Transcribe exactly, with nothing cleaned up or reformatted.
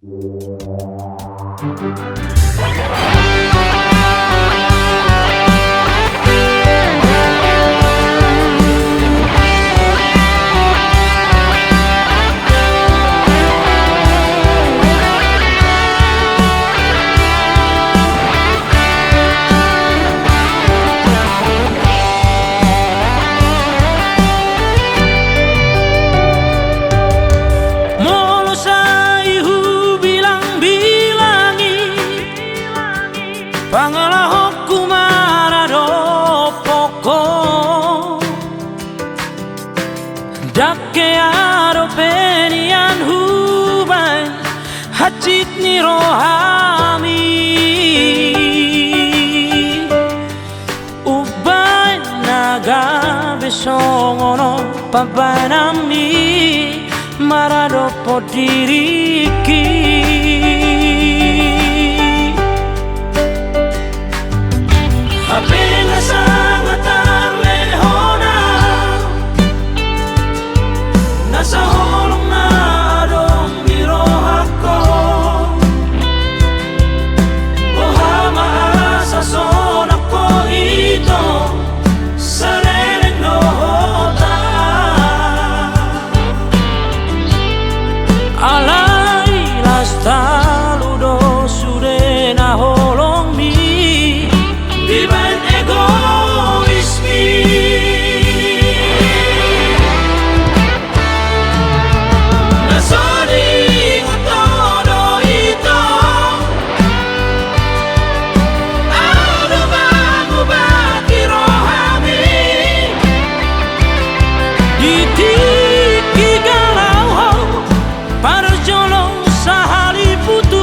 Molo sai hubilangbilangi pangalahonku maradophon ho, ndang hea dope nian hubaen hansit ni rohami. Umbaen na gabe songon on pambahenanmi maradophon diringki. Hape na sanga tarlehon au nasa holong na adong di rohangku. Boha ma asa sonang ho ito, saleleng do hotang. Alai las talu do sude na holongmi dibaen egoismi. Na so diingot ho do ito, au do mangubati rohami. Di tingki galau ho, parjolo sahali putu